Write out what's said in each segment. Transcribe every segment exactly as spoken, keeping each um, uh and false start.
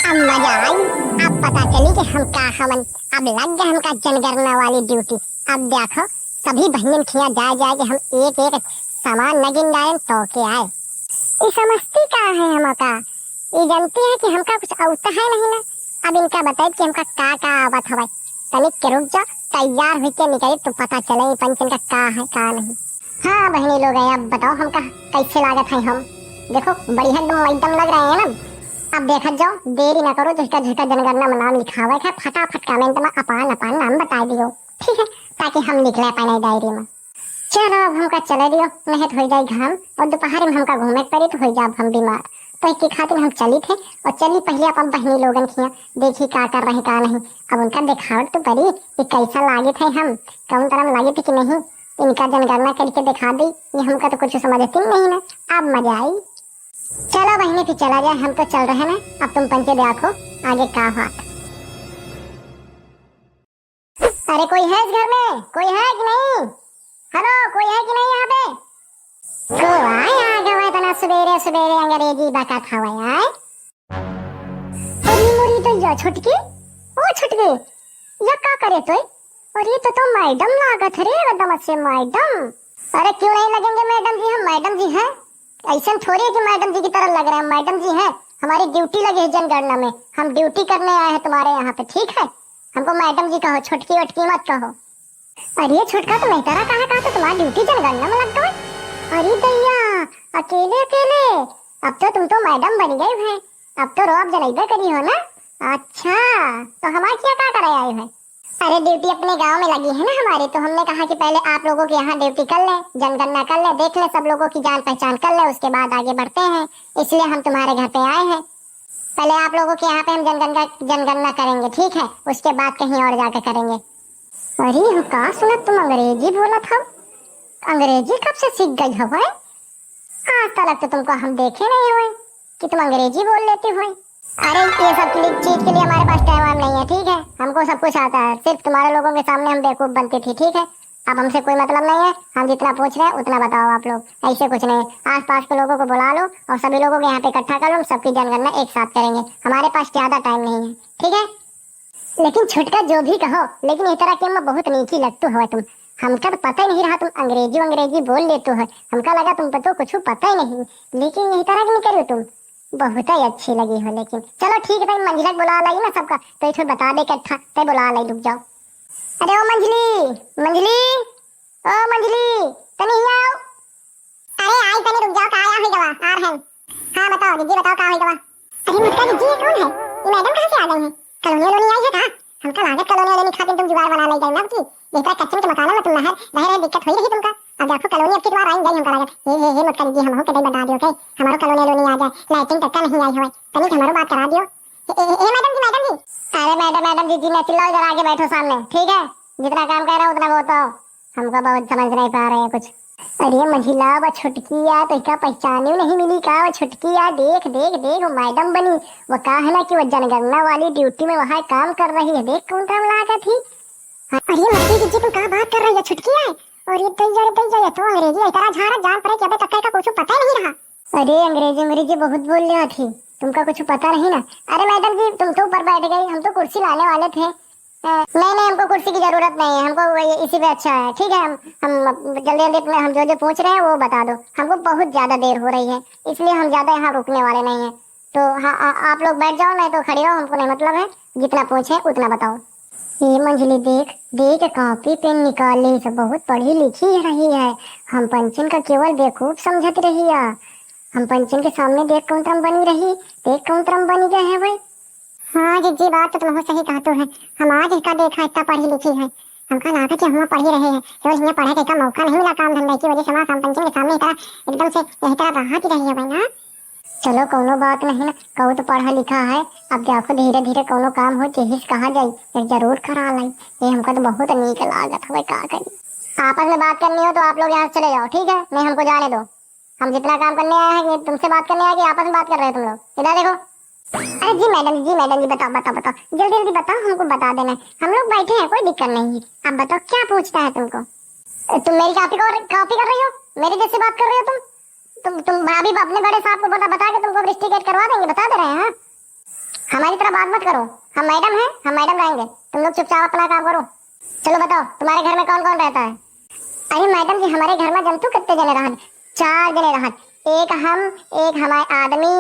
अब मजा आई, अब पता चली कि हम का हवन। अब लग गए हमका जनगणना वाली ड्यूटी। अब देखो, सभी बहनियन खिया जाए जाए कि हम एक एक सामान न गिन डायन तो के आए। ई समझती का है हमका? ई जानती है कि हमका कुछ औता है नहीं ना। अब इनका बताइब कि हमका का का आवत हवे। तनिक के रुक जा, तैयार होके निकली तो पता चले ई पंचन का का है का नहीं। हाँ बहनी लोग, अब बताओ हमका कैसे लागत है हम? देखो बढ़िया एकदम एकदम लग रहे हैं ना। अब देखत जाओ, देरी ना करो, जिसका जिसका जनगणना में नाम लिखावे है फटाफट कमेंट में अपन अपन नाम बता दियो, ठीक है, ताकि हम लिख ले पाए डायरी में। चलो अब हमका चले दियो, नहीं तो हो जाए घाम और दोपहर में हमका घूमे के पड़ी तो हो जाब हम बीमार। तो एक खातिर हम चली थे और चली पहले अपन बहनी लोगन खिया देखी का कर रहे का नहीं। अब उनका दिखावट तो पड़ी कि कैसा लागे थे हम, कौन तरह लागे थे कि नहीं। इनका जनगणना करके दिखा दी, ये हमका तो कुछ समझती नहीं ना। अब मजा आई। चलो बहनी फिर चला जाए, हम तो चल रहे ना। अब तुम पंचे देखो आगे का हुआ। अरे कोई है इस घर में? कोई है कि नहीं? हेलो, कोई है कि नहीं यहाँ पे? को आए आ गवा इतना सुबेरे सुबेरे अंग्रेजी बकत हवा आए। अरे मोरी दैया छोटकी, ओ छोटकी, या का करे तोय? अरे तो तो मैडम लागत है रे एकदम से मैडम। अरे क्यों नहीं लगेंगे मैडम जी, हम मैडम जी हैं। ऐसे थोड़ी है कि मैडम जी की तरह लग रहे हैं, मैडम जी हैं। हमारी ड्यूटी लगी है जनगणना में, हम ड्यूटी करने आए हैं तुम्हारे यहाँ पे, ठीक है? हमको मैडम जी कहो, छोटकी वटकी मत कहो। अरे छोटका, तुम एहतरा कहाँ कहाँ तो तुम्हारी ड्यूटी जनगणना में लग गए। अरे दैया, अकेले अकेले। अब तो तुम तो मैडम बन गए हो, अब तो रोब जनैबे करी हो ना। अच्छा, तो हमारे क्या का करे आए हो? अरे ड्यूटी अपने गांव में लगी है ना हमारी, तो हमने कहा कि पहले आप लोगों के यहाँ ड्यूटी कर ले, जनगणना कर ले, देख ले, सब लोगों की जान पहचान कर ले, उसके बाद आगे बढ़ते हैं। इसलिए हम तुम्हारे घर पे आए हैं। पहले आप लोगों के यहाँ पे हम जनगणना जनगणना करेंगे, ठीक है? उसके बाद कहीं और जाके करेंगे। अरे हम का सुनत तुम अंग्रेजी बोलत हो? अंग्रेजी कब से सीख गई हो भाई? आज तक तो तुमको हम देखे नहीं हुए कि तुम अंग्रेजी बोल लेती हो। अरे ये सब चीज के लिए हमारे पास टाइम वाइम नहीं है, ठीक है? हमको सब कुछ आता है, सिर्फ तुम्हारे लोगों के सामने हम बेवकूफ बनती थी, ठीक है? अब हमसे कोई मतलब नहीं है, हम जितना पूछ रहे हैं उतना बताओ आप लोग, ऐसे कुछ नहीं। आसपास के लोगों को बुला लो और सभी लोगों को यहाँ पे इकट्ठा कर लो, हम सबकी जनगणना एक साथ करेंगे, हमारे पास ज्यादा टाइम नहीं है, ठीक है? लेकिन छोटका जो भी कहो, लेकिन इस तरह के में बहुत नीची लगतू हो तुम। हमका तो पता ही नहीं रहा तुम अंग्रेजी अंग्रेजी बोल लेतू हो, हमका लगा तुम तो कुछ पता ही नहीं, लेकिन यही तरह की निकली तुम। बहुत ही अच्छी लगी हो लेकिन। चलो ठीक है, तनी मंझिला के बुला लाई ना सबका, तो इसे बता दे इकट्ठा, ते बुला लाई, रुक जाओ। अरे ओ मंझली, मंझली, ओ मंझली, तनी हियाँ आओ। अरे आई तनी, रुक जाओ, का आया हुई गवा, आ रहे हैं। हाँ बताओ दीदी, बताओ का हुई गवा। अरे मोटका दीदी, ये कौन है? ये मैडम कहाँ से आ गई हैं? कॉलोनी वॉलोनी आई है का? हमका लागत कॉलोनी वॉलोनी खातिर तुम जुगाड़ बना ले गई ना की। ये तरह कच्चन के मकानों में तुम रह रहे, रह रहे दिक्कत हुई रही तुमका। अब देखो कॉलोनी अब की बार आई गई हमका लागत। हे हे हे मोटका दीदी, हम हो के दे बता दियो के हमारो कॉलोनी वॉलोनी आ जाए, लाइटिंग तक का नहीं आई हुए, तनी हमारो बात करा दियो। हे, हे, हे मैडम जी, मैडम जी। अरे मैडम, मैडम जी, जी ना चिल्लाओ, इधर आके बैठो सामने, ठीक है? जितना काम कर रहे हो उतना बताओ, हमको बहुत समझ नहीं पा रहे हैं कुछ। अरे मंझिला, वो छोटकी या तो इसका पहचाने नहीं मिली का? वो छोटकी या, देख देख देख, वो मैडम बनी। वो का है ना कि वो जनगणना वाली ड्यूटी में वहाँ काम कर रही है, देख कौन काम लागत ही। अरे मस्ती दीदी, तुम का बात कर रही है? छोटकी है? अरे दैया रे दैया, ये तो अंग्रेजी इस तरह झाड़ा जान पड़े कि अबे तक का कुछ पता ही नहीं रहा। अरे अंग्रेजी अंग्रेजी बहुत बोल रहा थी, तुमका कुछ पता नहीं ना। अरे मैडम जी, तुम तो ऊपर बैठ गई, हम तो कुर्सी लाने वाले थे। अ, नहीं नहीं, हमको कुर्सी की जरूरत नहीं है, हमको वही इसी पे अच्छा है, ठीक है? हम हम जल्दी जल्दी अपने हम जो जो पूछ रहे हैं वो बता दो, हमको बहुत ज्यादा देर हो रही है, इसलिए हम ज्यादा यहाँ रुकने वाले नहीं हैं। तो हाँ, आ, आप लोग बैठ जाओ, नहीं तो खड़ी रहो, हमको नहीं मतलब है, जितना पूछे उतना बताओ। ये मंझली देख देख, कॉपी पेन निकाली से बहुत पढ़ी लिखी रही है, हम पंचन का केवल बेवकूफ समझत रही है। हम पंचन के सामने देख कौन तरम बनी रही, देख कौन तरम बनी गए हैं भाई। हाँ जिज्जी, बात तो तुम सही कहते हो, हम आज इसका देखा इतना पढ़ी लिखी है, हमका लागत कि हम पढ़ी रहे हैं, केवल यहाँ पढ़े के का मौका नहीं मिला, काम धंधे की वजह से हमारा हम पंचन के सामने इतना एकदम से यही तरह रहा की रही है भाई ना। चलो कौनो बात नहीं ना, कहू तो पढ़ा लिखा है। अब देखो धीरे धीरे कौनो काम हो, यही से कहा जाई, एक जरूर करा लाई। ये हमका तो बहुत नीक लागत हवे, का करी। आपस में बात करनी हो तो आप लोग यहाँ से चले जाओ, ठीक है? नहीं हमको जाने दो, हम जितना काम करने आए हैं कि तुमसे बात करने आए कि आपस में बात कर रहे हो तुम लोग? इधर देखो। अरे जी मैडम जी, मैडम जी बताओ बताओ बताओ, जल्दी जल्दी बताओ, हमको बता देना है, हम लोग बैठे हैं, कोई दिक्कत नहीं है। अब बताओ क्या पूछता है तुमको? तुम मेरी कॉपी को कॉपी कर रही हो, मेरे जैसे बात कर रही हो तुम? तुम तुम अभी अपने बड़े साहब को बता बता के तुमको रिस्ट्रिकेट करवा देंगे, बता दे रहे हैं। हाँ हमारी तरह बात मत करो, हम मैडम हैं, हम मैडम रहेंगे, तुम लोग चुपचाप अपना काम करो। चलो बताओ, तुम्हारे घर में कौन कौन रहता है? अरे मैडम जी, हमारे घर में जंतु कितने जने रहन? चार जने रहन। एक हम, एक हमारे आदमी,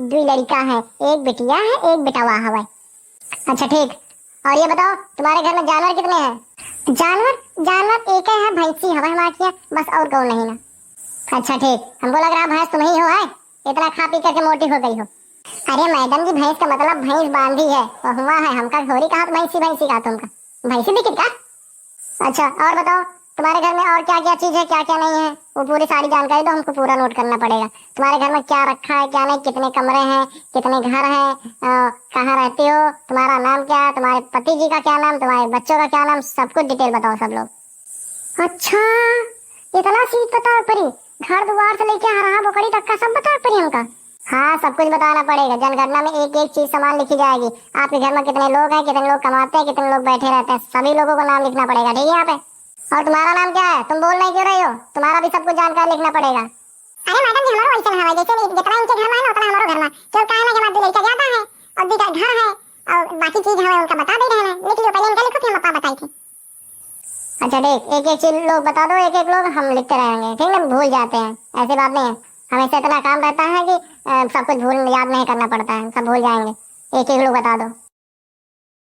दुई लड़का है, एक बिटिया है, एक बिटवा हवे। अच्छा ठीक, और ये बताओ, तुम्हारे घर में जानवर कितने हैं? जानवर, जानवर एक है, भैंसी हवे हमारे यहाँ, बस और कौन नहीं ना। अच्छा ठीक, हमको लग रहा भैंस तुम ही हो, है, इतना खा पी करके मोटी हो गई हो। अरे मैडम जी, भैंस का मतलब भैंस बांधी है, वो हुआ है, हमका घोड़ी कहा तो भैंसी, भैंसी कहा तुमका, भैंसी दिखी का? अच्छा और बताओ, तुम्हारे घर में और क्या क्या चीज है, क्या क्या नहीं है, वो पूरी सारी जानकारी दो हमको, पूरा नोट करना पड़ेगा। तुम्हारे घर में क्या रखा है, क्या नहीं, कितने कमरे हैं, कितने घर हैं, अ, कहाँ रहती हो, तुम्हारा नाम क्या है, तुम्हारे पति जी का क्या नाम, तुम्हारे बच्चों का क्या नाम, सब कुछ डिटेल बताओ सब लोग। अच्छा, इतना चीज बतावे पड़ी, घर दुआर से लेके हरहा बोकरी तक का सब बतावे पड़ी हमका? हाँ, सब कुछ बताना पड़ेगा। जनगणना में एक एक चीज सामान लिखी जाएगी। आपके घर में कितने लोग हैं, कितने लोग कमाते हैं, कितने लोग बैठे रहते हैं, सभी लोगों का नाम लिखना पड़ेगा, ठीक है यहाँ पे। और तुम्हारा नाम क्या है, तुम बोल नहीं क्यों रही हो? तुम्हारा भी सब कुछ जानकारी लिखना पड़ेगा। अरे मैडम जी, हमारो वैसे हवे, जैसे जितना इनके घर में है ना, उतना हमारो घर में। केहू काहे ना के हमार लड़का ज्यादा है और दीगर घर है और बाकी चीज हमें उनका बता दे रहे हैं, लिख लियो, पहले इनका लिखो, फिर हम अपना बताई थे। अच्छा ठीक, एक एक चीज लोग बता दो, एक एक लोग हम लिखते रहेंगे, ठीक ना, भूल जाते हैं, ऐसी बात नहीं है। हमेशा इतना काम रहता है कि अ, सब कुछ भूल, याद नहीं करना पड़ता है, सब भूल जाएंगे। एक एक लोग बता दो।